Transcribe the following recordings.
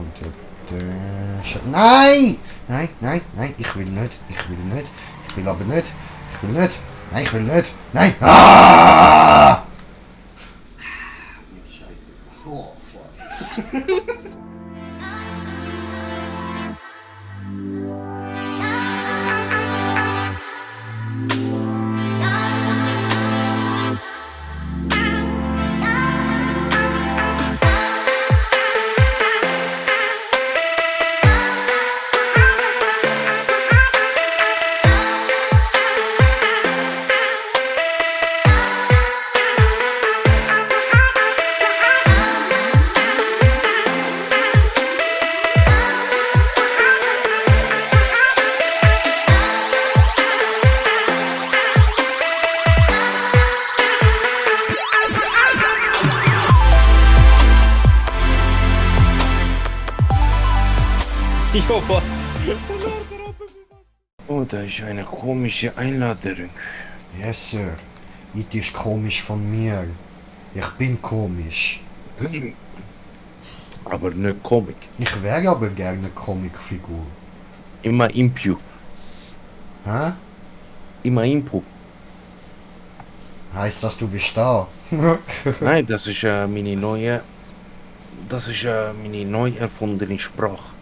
kommt ja der... Nein! Nein, nein, nein, ich will nicht, ich will nicht, ich will aber nicht, ich will nicht, nein, ich will nicht, nein! Ah! Scheiße. Oh, fuck. Jo, was? Oh, da ist eine komische Einladung. Yes, Sir. Es ist komisch von mir. Ich bin komisch. Aber nicht Comic. Ich wäre aber gerne eine Comicfigur. Immer Impu. Hä? Immer Impu. Heißt das, du bist da? Nein, das ist meine neue... Das ist meine neu erfundene Sprache.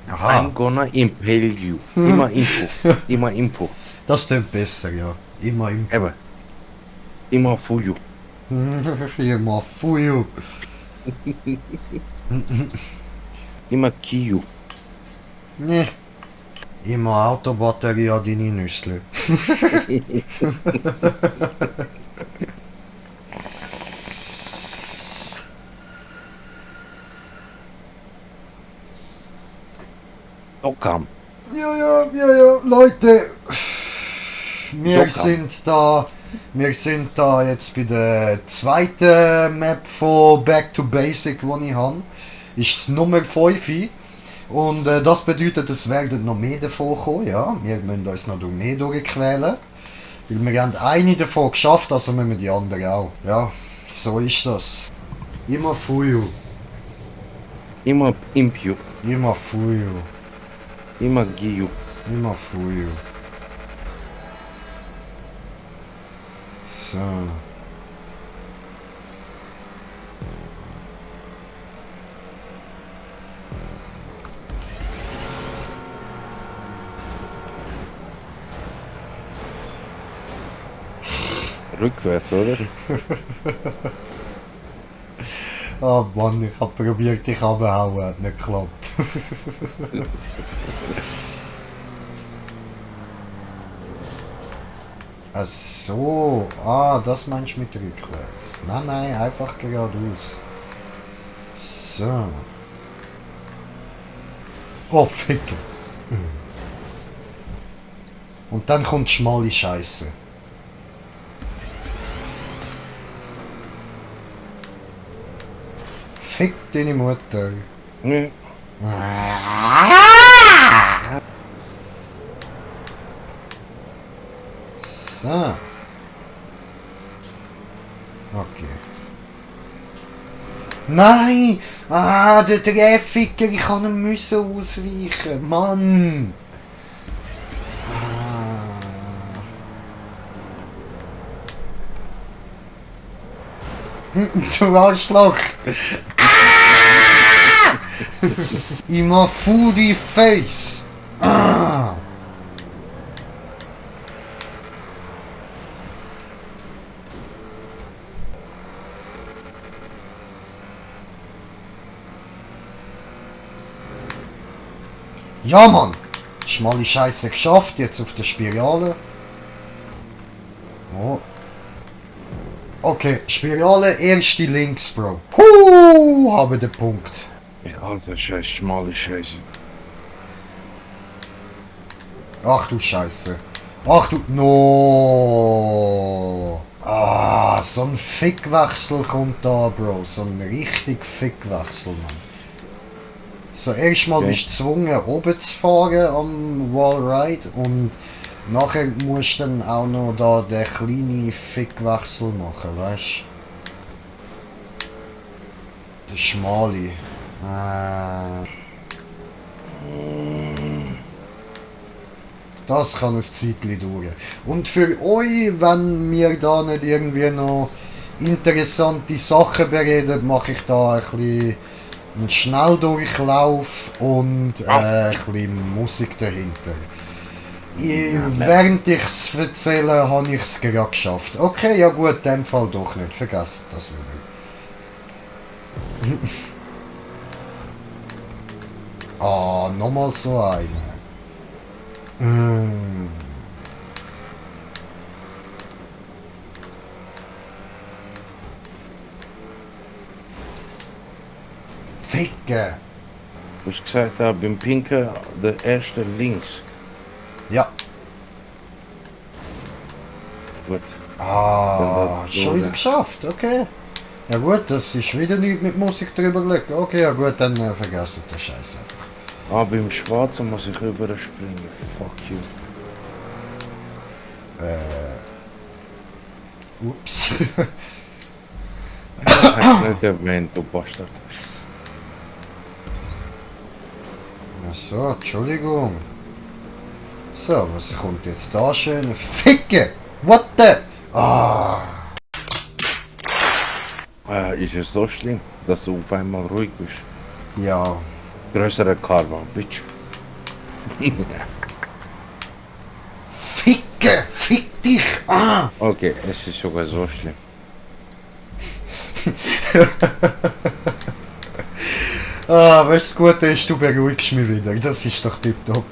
Aha. I'm gonna impale you. Immer Impu. Immer Impu. Das klingt besser, ja. Immer im... Eben. Immer Fuju. Immer Fuju. Immer Kiyu. Nee. Immer Autobatterie an deine Nüssle. Dokam. Ja, Leute. Wir Dokam. sind da jetzt bei der zweiten Map von Back to Basic, die ich habe. Ist es Nummer 5. Und das bedeutet, es werden noch mehr davon kommen, ja. Wir müssen uns noch durch mehr durchquälen. Weil wir haben eine davon geschafft, also müssen wir die anderen auch. Ja, so ist das. Immer Fuju. Immer Impu. Immer Fuju. Immer Giyu. Immer Fuju. So. Rückwärts, oder? Oh Mann, ich hab probiert dich abzuhauen, hat nicht geklappt. Ach so, das meinst du mit rückwärts? Nein, nein, einfach geradeaus. So. Oh, Ficken. Und dann kommt schmale Scheiße. Fick deine Mutter. Ja. So. Okay. Nein! Der Treffiker, ich kann ihm müssen ausweichen. Mann! Du Arschloch! Immer Foodie Face! Ja, Mann! Schmale Scheiße geschafft, jetzt auf der Spirale. Oh. Okay, Spirale, erste links, Bro. Habe den Punkt. Ja, das ist eine schmale Scheiße. Ach du Scheiße. Ach du... No. So ein Fickwechsel kommt da, Bro. So ein richtig Fickwechsel, Mann. So, erstmal bist du gezwungen, oben zu fahren am Wallride und nachher musst du dann auch noch da den kleinen Fickwechsel machen, weißt du? Der schmale. Das kann ein Zeitchen dauern. Und für euch, wenn wir da nicht irgendwie noch interessante Sachen bereden, mache ich da ein bisschen einen Schnelldurchlauf und ein bisschen Musik dahinter. Während ich es erzähle, habe ich es gerade geschafft. Okay, ja gut, in dem Fall doch nicht. Vergesst das wieder. Ah, nochmal so eine. Ficken! Du hast gesagt, beim Pinken, der erste links. Ja. Gut. Ah, Dann schon wieder geschafft, okay. Ja gut, das ist wieder nicht mit Musik drüber gelegt. Okay, ja gut, dann vergessen den Scheiß einfach. Beim Schwarzen muss ich überspringen. Fuck you. Ups. Das hast du nicht erwähnt, du Bastard. Achso, Entschuldigung. So, was kommt jetzt da schön? Ficke! What the? Ah! Ist es so schlimm, dass du auf einmal ruhig bist? Ja. Größere Karma, bitch. Ficke! Fick dich! Ah! Okay, es ist sogar so schlimm. Ah, weißt du, das Gute ist, du beruhigst mich wieder. Das ist doch tipptopp.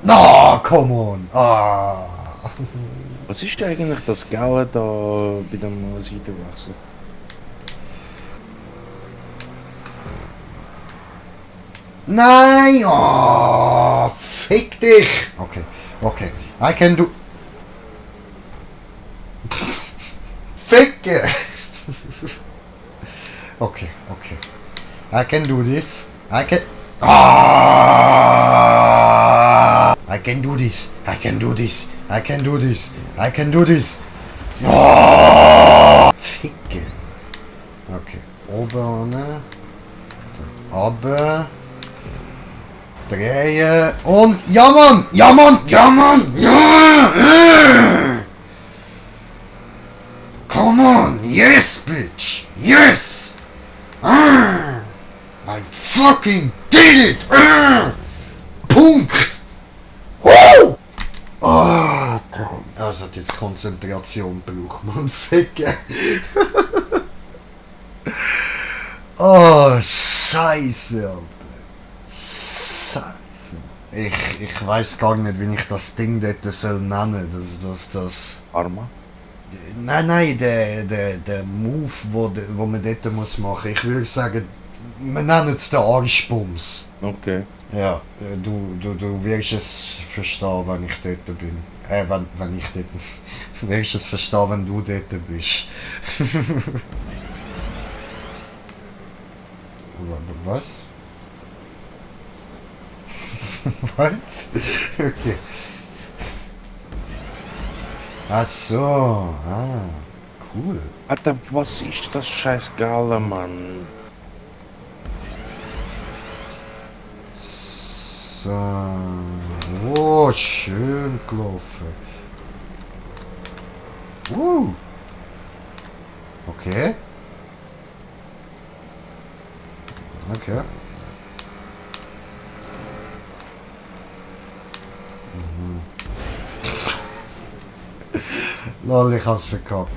No, come on! Ah! Was ist eigentlich das Gale da bei dem Seitenwechsel? Nein! Oh, fick dich! Okay, okay. I can do... Ficke! Okay, okay. I can do this. I can... Ah! I can do this. I can do this. I can do this. I can do this. Oh! Ficke. Okay. Oben, dann runter. Drehen und... Ja, Mann! Ja, Mann! Ja, Mann! Ja! Come on! Yes, bitch! Yes! I fucking did it! Punkt! Woo! Ah, komm. Das hat jetzt Konzentration gebraucht, Mann. Ficke. Oh, Scheiße, Alter. Scheiße. Ich weiß gar nicht, wie ich das Ding dort soll nennen. Das... Arma? Nein, der Move, wo man dort muss machen. Ich würde sagen, wir nennen es den Arschbums. Okay. Ja, du wirst es verstehen, wenn ich dort bin. Wenn ich dort... Du wirst es verstehen, wenn du dort bist. Was? Was? Okay. Ach so, cool. Alter, was ist das scheiß Gale, Mann? So. Oh, schön gelaufen. Okay. Okay. Lol, ich hab's verkackt.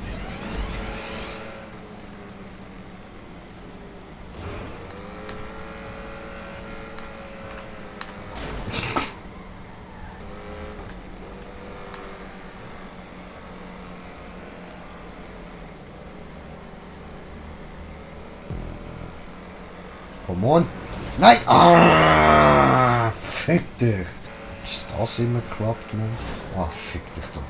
Come on. Nein! Ah! Fick dich! Ist das immer geklappt, Mann? Ah, fick dich doch.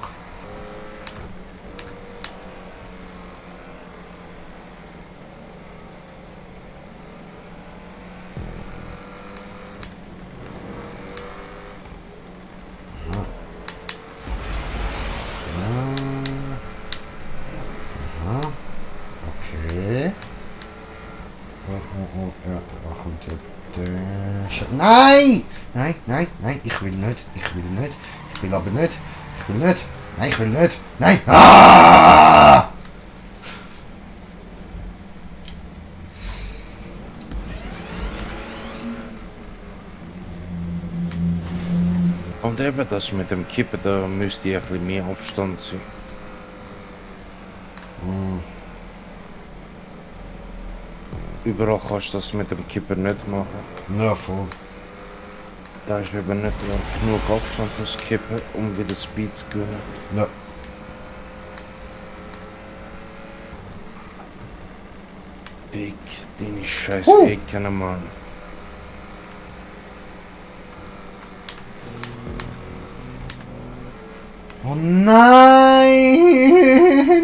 oh, ja, da kommt ja der Nein! Nein, nein, nein, ich will nicht, ich will nicht, ich will aber nicht, ich will nicht, nein, ich will nicht, nein! Ah! Und eben das mit dem Kippen, da müsste ich ein bisschen mehr Abstand sein. Hm. Überall kannst du das mit dem Kippen nicht machen. Ja, voll. Da ist eben nicht genug Abstand fürs Kippen, um wieder Speed zu gewinnen. Ja. Dick, deine scheiß Huh. Ecken, Mann. Oh nein!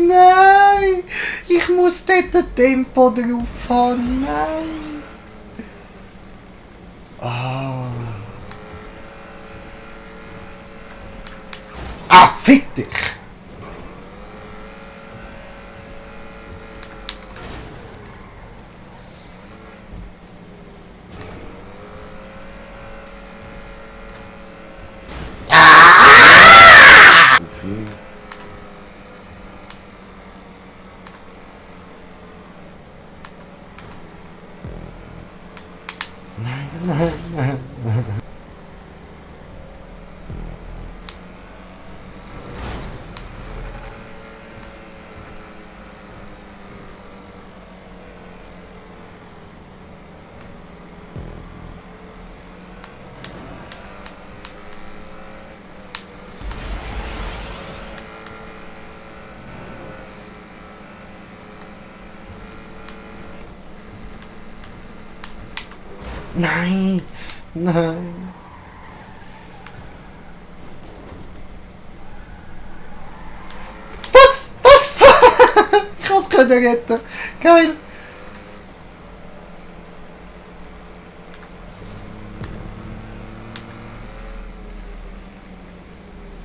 Nein! Ich muss dort ein Tempo drauf haben. Nein! Ah! Ah, fick dich! Viel. Nein, nein, nein, nein. Nein, nein. Was? Was? Ich hab's können retten. Geil.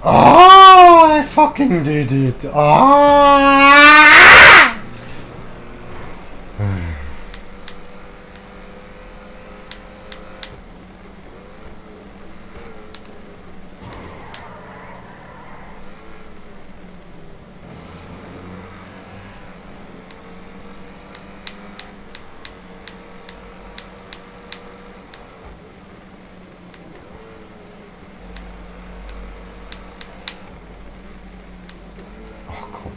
Oh, I fucking did it. Ah! Oh, komm.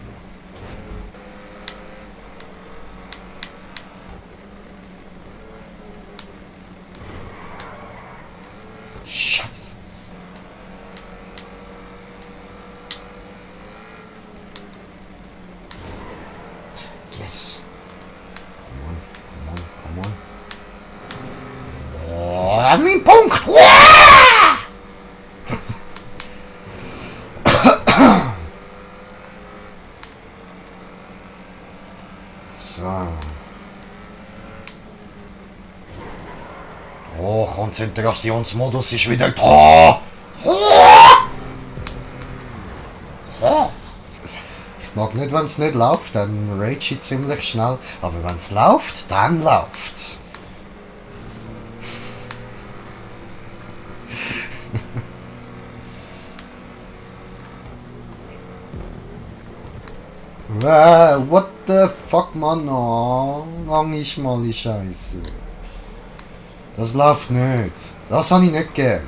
Scheiße. Yes. Come on, come on, come on. Oh, mein Punkt! Uah! So. Oh, Konzentrationsmodus ist wieder da. Oh! Oh! Ich mag nicht, wenn es nicht läuft, dann rage ich ziemlich schnell. Aber wenn es läuft, dann läuft's. What the fuck, Mann? Oh, lang ist mal die Scheiße. Das läuft nicht. Das habe ich nicht gern.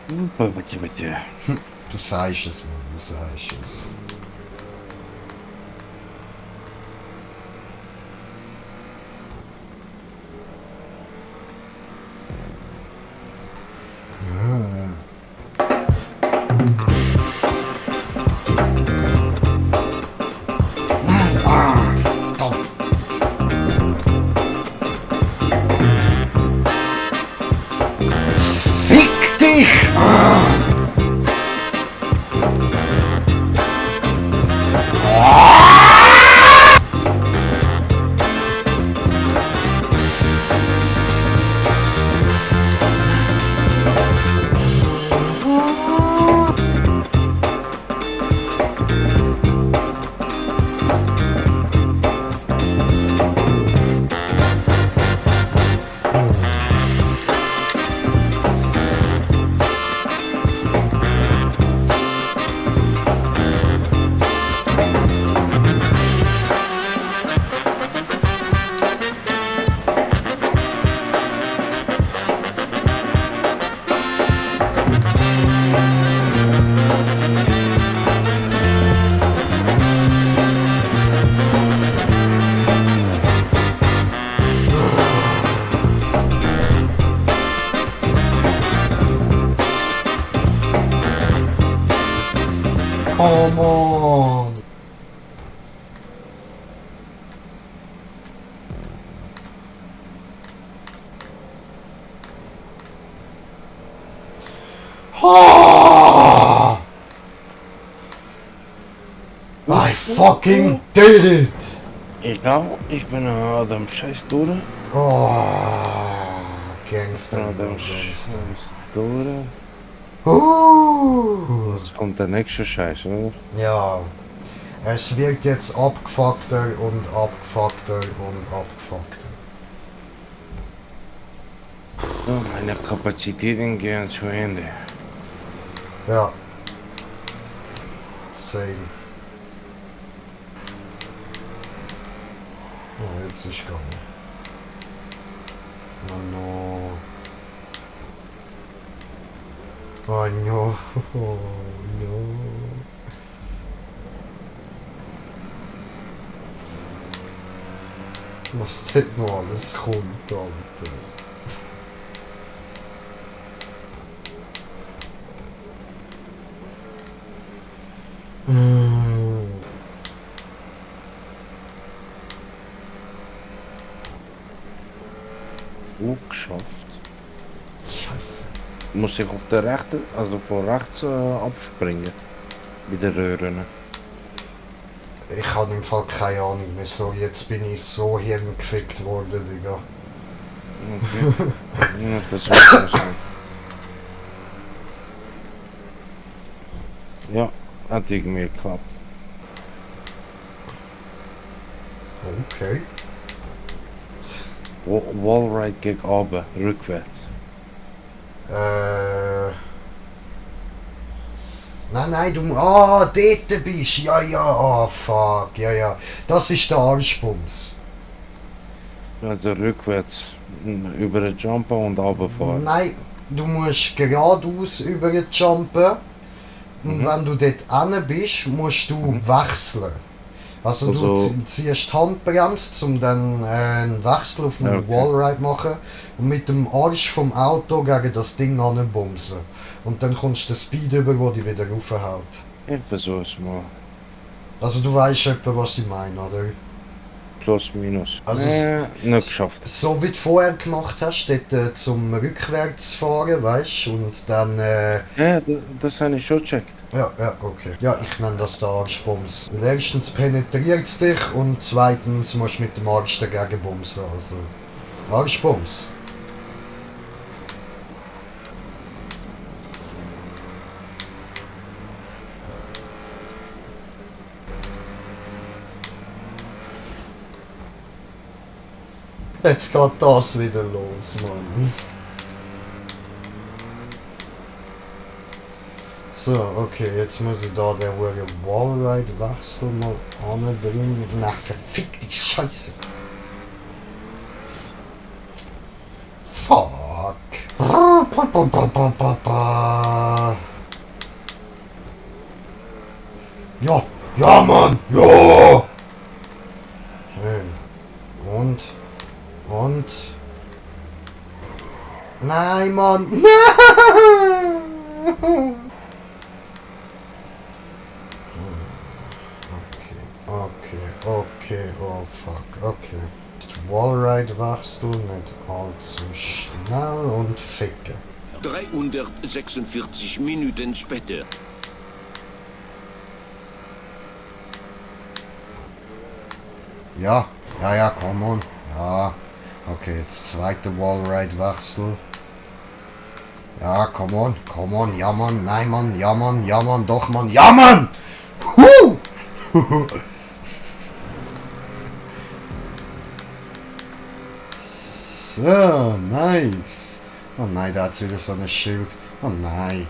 Du sagst es, Mann. Du sagst es. Fick dich! come on! Oh! I fucking did it! Ja, ich bin an dem Scheiß durch. Oh, Gangster, An Bro, dem Gangster. Scheiß durch. Jetzt kommt der nächste Scheiß, oder? Ja, es wird jetzt abgefuckter und abgefuckter und abgefuckter. Ja, meine Kapazitäten gehen zu Ende. Ja. Same. Oh, jetzt ist gegangen. Oh no. Oh no. Oh no. Was dort noch alles kommt, Alter. Geschafft. Scheiße. Muss ich auf der rechten, also von rechts abspringen. Bei der Röhren. Ich habe im Fall keine Ahnung mehr. So, jetzt bin ich so hirngefickt worden, Digga. Okay. Ja, versuch das mal. Ja, hat irgendwie geklappt. Okay. Wallride gegen oben, rückwärts. Nein, du... Ah, dort bist. Ja, ja. Ah, fuck. Ja, ja. Das ist der Arschbums. Also rückwärts über den Jumper und runterfahren. Nein, du musst geradeaus über jumpen. Und wenn du dort hin bist, musst du wechseln. Also du Also- ziehst die Handbremse, um dann einen Wechsel auf einen Okay. Wallride machen und mit dem Arsch vom Auto gegen das Ding anbumsen. Und dann kommst du den Speed über, der dich wieder raufhaut. Ich versuch's mal. Also du weißt etwa, was ich meine, oder? Plus, minus. Also nicht geschafft. So wie du vorher gemacht hast, dort zum Rückwärtsfahren, weißt du, und dann... Ja, das habe ich schon gecheckt. Ja, okay. Ja, ich nenne das der Arschbums. Weil erstens penetriert es dich und zweitens musst du mit dem Arsch dagegen bumsen. Also, Arschbums. Jetzt geht das wieder los, Mann. So, okay, jetzt muss ich da den Wallride-Wechsel mal anbringen. Na, verfickte Scheiße. Fuck. Ja, ja, Mann, ja. Schön. Und. Nein, Mann. Nein. Okay, oh fuck, okay. Wallride-Wechsel, nicht allzu schnell und ficke. 346 Minuten später. Ja, come on. Ja, okay, jetzt zweite Wallride-Wechsel. Ja, come on, ja Mann, nein Mann, ja Mann, doch Mann, ja Mann! Huh! So, nice. Oh nein, da hat's wieder so ein Schild. Oh nein.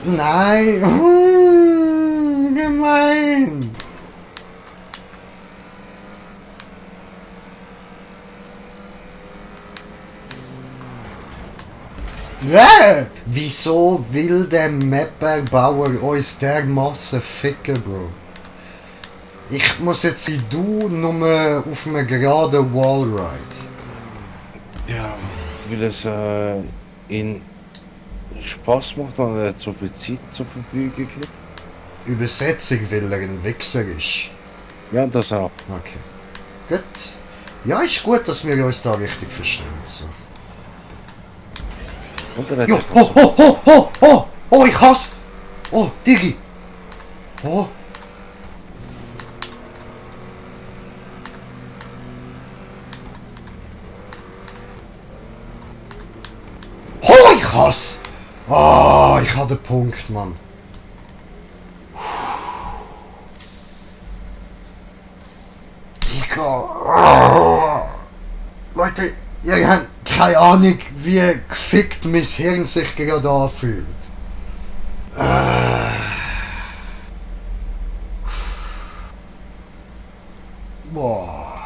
Nein! Gemein! Yeah! Wieso will der Mapperbauer uns dermassen ficken, Bro? Ich muss jetzt wie du nur auf einem geraden Wallride. Ja, weil es in Spaß macht und er hat so viel Zeit zur Verfügung hat. Übersetzung, weil er ein Wichser ist. Ja, das auch. Okay. Gut. Ja, ist gut, dass wir uns da richtig verstehen. So. Und er hat Jo, einfach oh, oh, oh, oh, oh, oh, ich hasse. Oh, Digi. Oh. Oh, ich hasse. Ah, ich habe den Punkt, Mann. Digga. Ah. Leute, ihr habt keine Ahnung, wie gefickt mein Hirn sich gerade anfühlt. Boah,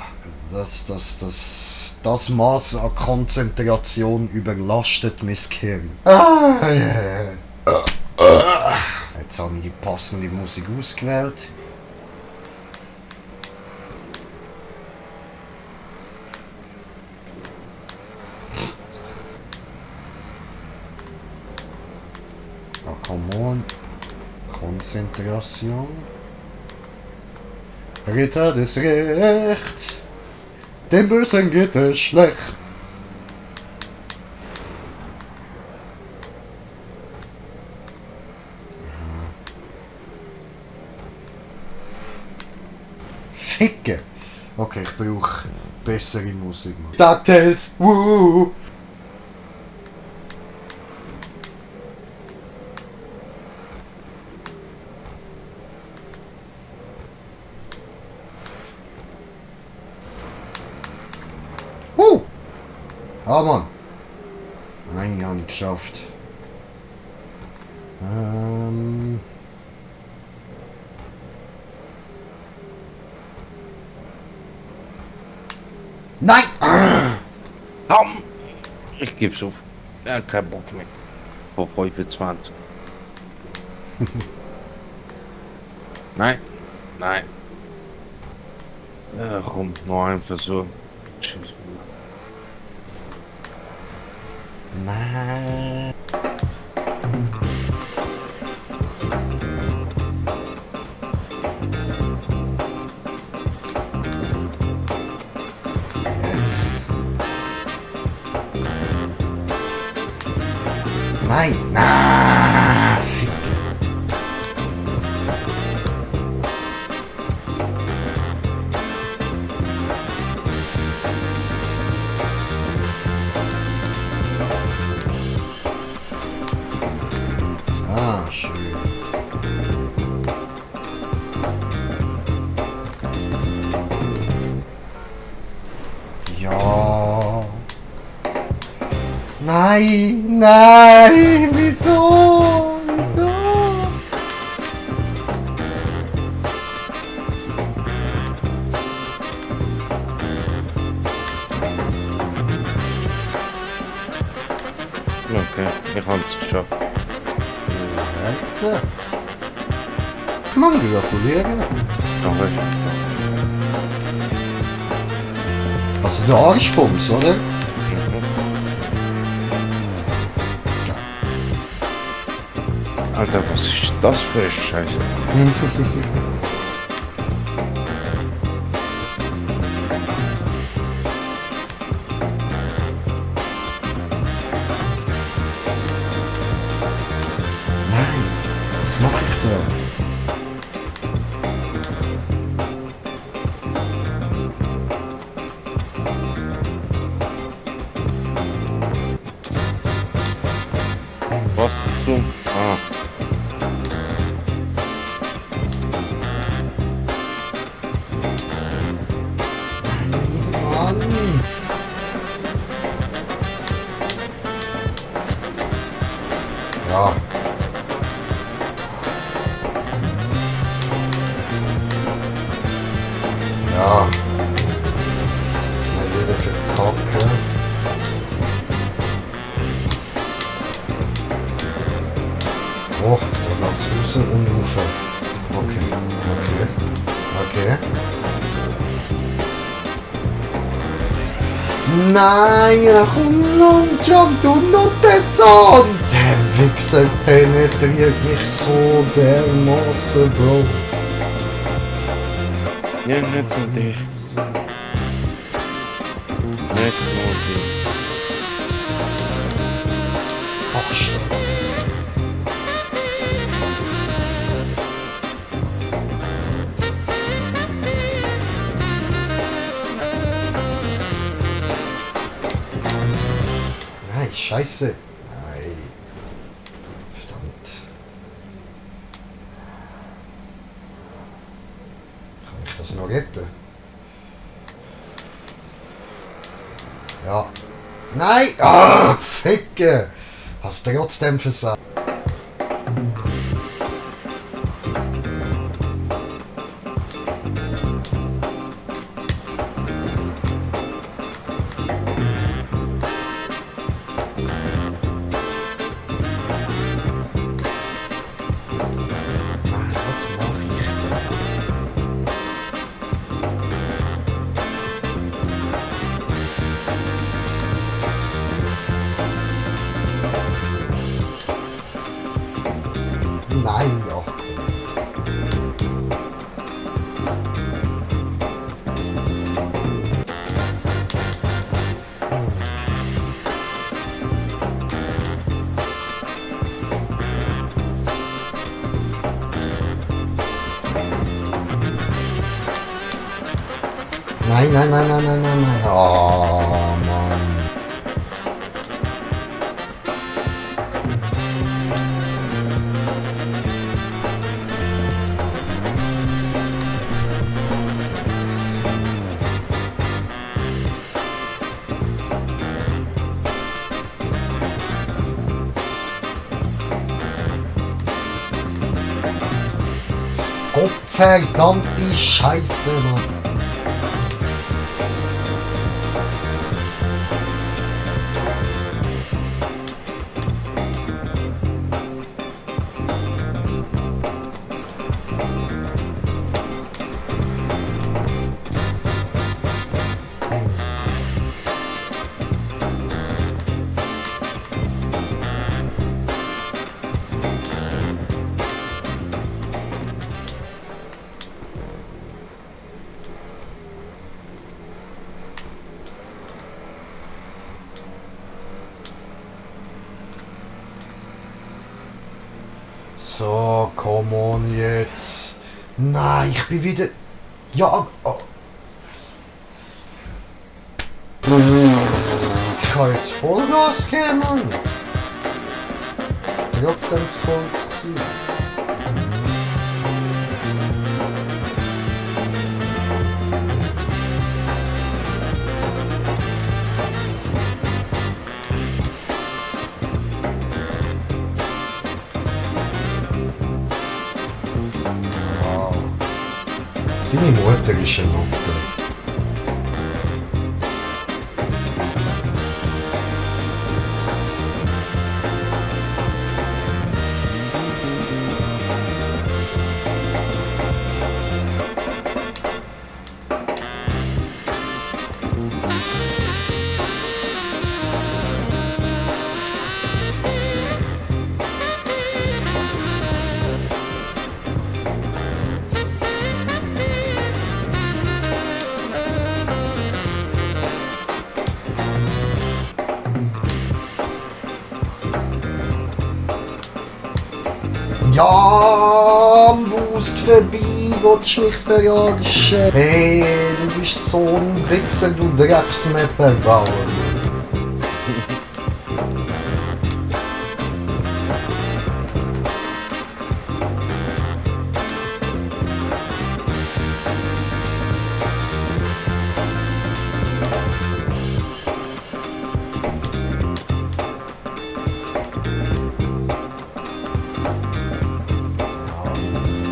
das Maß an Konzentration überlastet mein Gehirn. Yeah. Jetzt habe ich die passende Musik ausgewählt. Oh, come on. Konzentration. Ritter des Rechts. Dem Bösen geht es schlecht. Ficke. Okay, ich brauche bessere Musik. DuckTales. Woo. Ah, Mann. Nein, gar nicht geschafft. Nein! Komm! Ich geb's auf. Er hat keinen Bock mehr. Vor 25. Nein. Nein. Ja, komm, noch ein Versuch. Tschüss. Nein. Yes. Nein. Na, Fick. Ah, schön. Ja. Nein, nein, wieso? Wieso? Okay, ich hab's geschafft. Alter. Mann, gratulieren. Aber Hast du den Arschbums, oder? Alter, was ist das für eine Scheiße? Nein, was mache ich da? Was zum... Ah. Mann. Ja. Ja. Jetzt nicht wieder verkacke. Oh, da geht's raus und rauf. Okay, okay, okay. Nein, komm und jump, du Nuttensohn! Der Wichser penetriert mich so dermaßen, Bro. Ja, nicht nur dich. Nicht nur dich. Ach, shit. Nein, scheiße. Nein. Verdammt. Kann ich das noch retten? Ja. Nein! Ah, Ficke! Hast trotzdem versagt. Mann, was mach ich da? Nein, ach komm. Nein, nein, nein, nein, nein, nein, nein. Oh, Mann. Gottverdammte Scheiße, Mann. So, come on jetzt. Nein, ich bin wieder... Ja, oh. Ich kann jetzt Vollgas geben, Mann. Trotzdem zu kurz gewesen. Wow. Deine Mutter ist eine Nutte. Ja, am Boost vorbei, willst du mich verarschen? Hey, du bist so ein Wichser, du Drecksmepperbauer.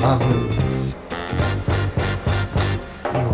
Machen. Ja.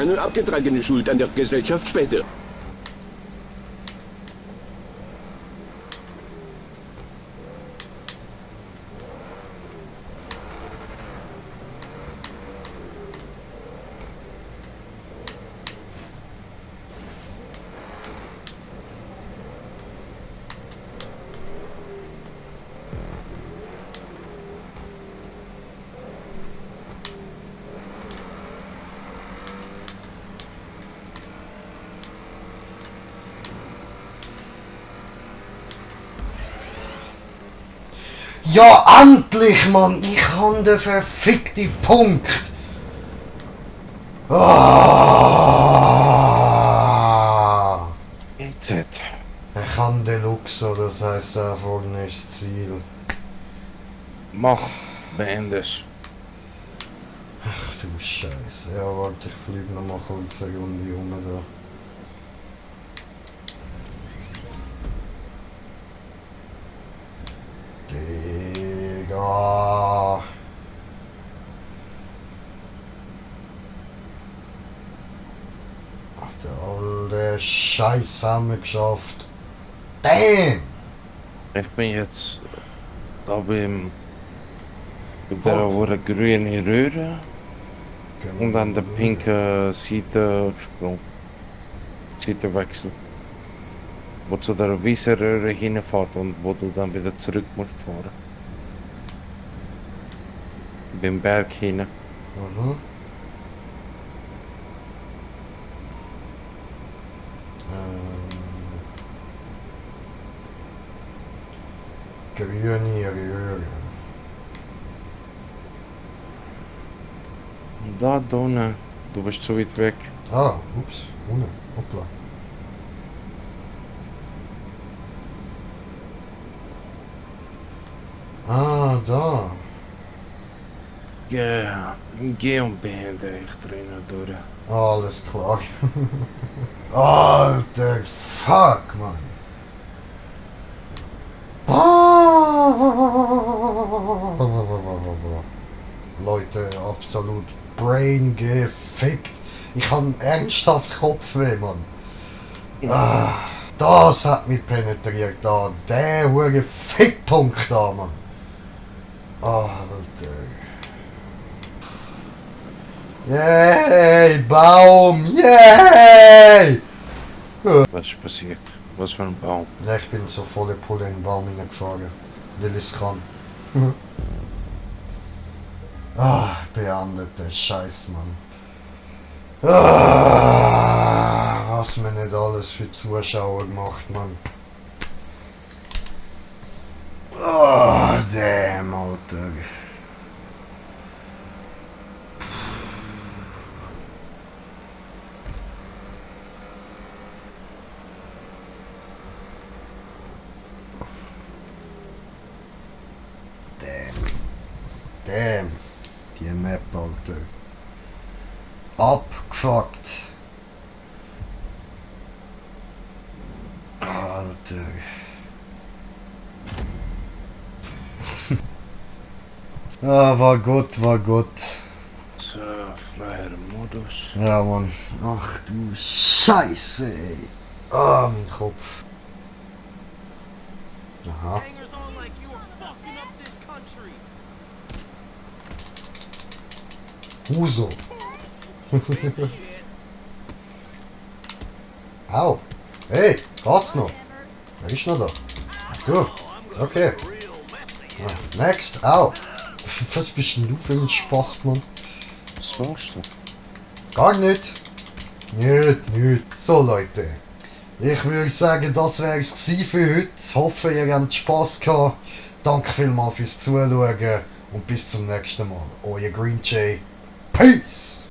keine abgetragene Schuld an der Gesellschaft später. Ja, endlich, Mann! Ich habe den verfickten Punkt! Ah! Jetzt. Ich habe den Luxor, das heisst einfach nächstes Ziel. Mach. Beende es. Ach du Scheiße. Ja, warte, ich fliege noch mal kurz eine Runde rum da. Digga. Ach der alte Scheiß haben wir geschafft. Damn! Ich bin jetzt da beim der wurde grüne Röhre und an der pinke Seitensprung. Seitenwechsel. Wo zu der weißen Röhre hinfährt und wo du dann wieder zurück musst fahren. Beim Berg hin. Mhm. Grüne Röhre. Da unten, du bist zu weit weg. Ah, ups, ohne, hoppla. Ah, da. Ja, geh und beende, ich drehe durch. Alles klar. Alter, fuck, Mann. Leute, absolut brain gefickt. Ich habe ernsthaft Kopfweh, Mann. Ah, das hat mich penetriert, da. Der hure Fickpunkt da, Mann. Alter. Yay, Baum, yay! Was ist passiert? Was für ein Baum? Ja, ich bin so volle Pulle in den Baum hineingefahren, weil ich es kann. Ah, beendete Scheiß, Mann. Ah, was mir nicht alles für Zuschauer gemacht, Mann. Ah, damn, Alter. Damn, die Map, Alter. Abgefuckt. Alter. Ah, war gut, war gut. So, freier Modus. Ja, Mann. Ach du Scheiße, ey. Ah, mein Kopf. Aha. Hangers on like you are fucking up this country. Huso. Piece of shit. Au. Hey, geht's noch? Er ist noch da. Gut. Okay. Ah, next. Au. Was bist denn du für ein Spaß, Mann? Was machst du? Gar nicht. Nicht. So, Leute. Ich würde sagen, das wäre es für heute. Ich hoffe, ihr habt Spass gehabt. Danke vielmals fürs Zuschauen und bis zum nächsten Mal. Euer Green Jay. Peace!